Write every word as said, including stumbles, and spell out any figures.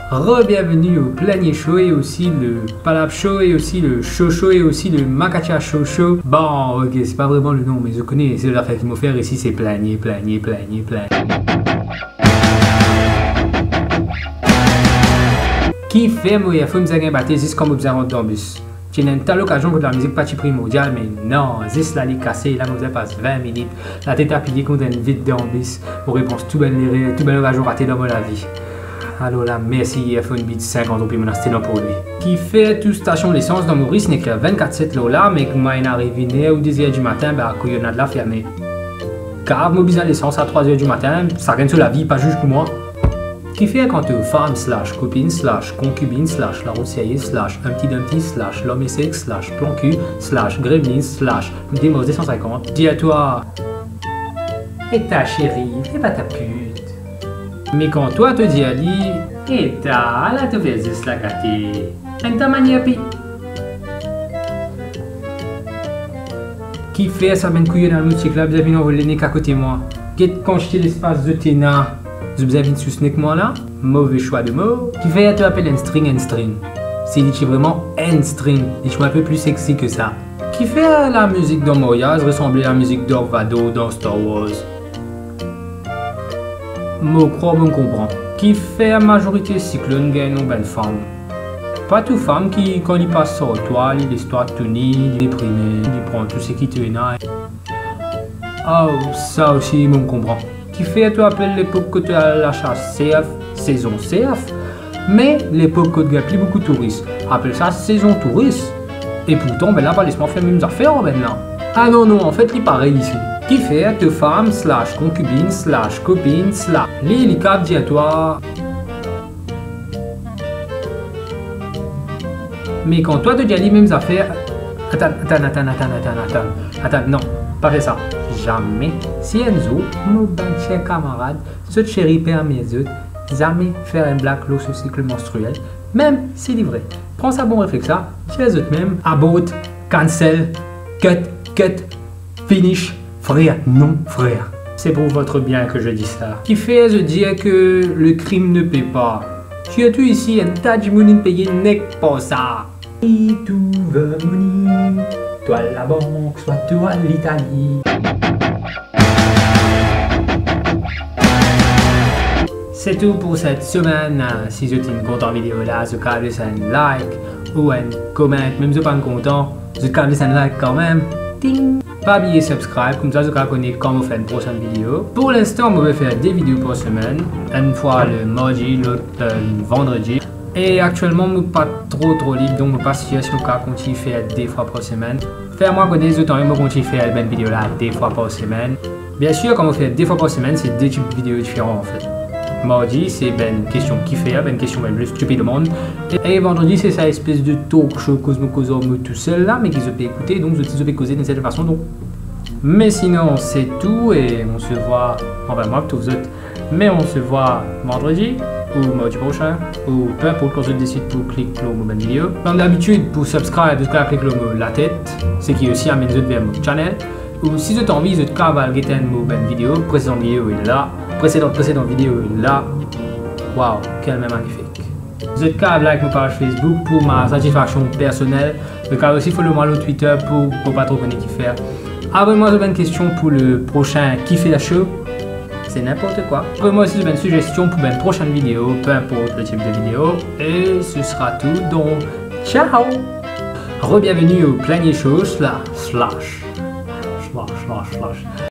Re-bienveni o Plenie Show e osi le Palab Show e osi le Show Show e osi le Makatia Show Show. Bon, ok, se pa vreman le nom, me zot kone, se zafer ki mo fer isi, se plenie, plenie, plenie, plenie. Kifer mo earphone bizin gagn batri zis kan mo bizin rant dan bis? Ti ena enn ta lokazion kot lamizik pa ti primordial, me non, zis la li kase, la mo bizin pas vin minit, latet apiye kont enn vit dan bis, mo repans tou bann lerer, tou bann lokazion rate dan mo lavi. Alor la, mersi earphone Beats sinkant roupi monn aste dan portmone. Kifer tou stasion lesans dan Moris nek vennkat set lor la, me kan mo inn ariv inn er ou de zer dimatin, be kouyonad la ferme. Kav mo bizin lesans a trwa zer dimatin, sakenn so lavi, pa ziz pou mwa. Kifer kan to fam slash kopinn slash konkibinn slash larod serye slash Humpty Dumpty slash lame sek slash plan ki slash gremlin slash demars de san sinkant dir twa, "Eta seri, fais pas ta pute." Me kan twa to dir li, "Eta, ala to fer zis la gate." Enn ta manier pi. Kifer sa bann kouyonad moutik la bizin vinn anvol lenek akote mwa? Get kantite lespas zot ena, zot bizin vinn sous nek mwa la? Move swa de mo. Kifer to apel enn string enn string? Si li ti vreman enn string, li ti pou enn pe pli sexy ki sa. Kifer lamizik dan maryaz resanble lamizik Dark Vador dan Star Wars? Mo krwar mo konpran. Kifer mazorite siklonn gagn nom bann fam? Pa tou fam ki, kan li pas ar twa, li les twa touni, li deprime, li pran tou seki to ena. Oh, sa osi mo konpran. Kifer to apel lepok kot to al lasyas serf, sezon serf? Me lepok kot gagn pli boukou touris, apel sa sezon touris. E pourtan, bann la pa les mwa fer mem zafer, bann la. Ah non, non, anfet, li parey isi. Kifer to fam slash konkibinn slash kopinn slash li, li kav dir twa. Me kan twa to dir li mem zafer, atann, atann, atann, non, pa fer sa. Zame, si enn zour mo bann ser kamarad, zot seri permet zot, zame fer enn blag lor so sikl menstriel, mem si li vre. Pran sa bon reflex la, dir zot mem, abort, cancel, cut, cut, finish, frer, non, frer. C'est pour votre bien que je dis ça. Kifer zot dir ke le crime ne paie pas? Sirtou isi, enn ta dimoun inn peye nek par sa. Si to trouv money, to al labank, swa to al Litali. C'est tout pour cette semaine. Si zot inn kontan video la, zot kav les enn like ou enn comment. Mem si zot pa inn kontan, zot kav les enn like kanmem. Ting! Pa bliye subscribe, koumsa zot kav kone kan mo fer enn prosenn video. Pour l'instant, mo pe fer de video par semenn, enn fwa le mardi, lot, euh, vandredi. E aktielman, mo pa tro, tro lib, donk mo pa sir si mo kav kontign fer de fwa par semenn. Fer mwa kone si zot anvi mo kontign fer bann video la de fwa par semenn. Biensir, kan mo fer de fwa par semenn, se de tip video diferan, anfet. Mardi, se bann kestion kifer, bann kestion bann pli stupid au monde. E, e vandredi, se sa espes de talk show koz mo koz ar mo tousel la, me ki zot pe ekoute, donk zot, zot pe koze d'une certaine façon, donk. Mais sinon, c'est tout, et on se voit, enfin, mwa, trouv zot. Mais on se voit vendredi ou mardi prochain, ou peu importe kan zot desid pou klik lor mo bann video. Comme d'habitude, pou subscribe, zot kav klik lor mo latet, seki osi amenn zot ver mo channel. Ou si zot anvi, zot kav al get enn mo bann video, presedan video la, presedan, presedan video la. Waw, quel meme magnifique. Zot kav like mo paz Facebook pou ma satisfaksion personel. Zot kav osi follow mwa lor Twitter pou, pou pa tro kone kifer. Abonn mwa si zot ena bann kestion pou le prosin Kifer Show. Se ninport kwa. Abonn mwa osi si zot ena bann sigestion pou bann prosenn video, peu importe le type de video. Et ce sera tout, donc ciao. Re-bienveni o Plenie Show la, slash, slash, slash, slash.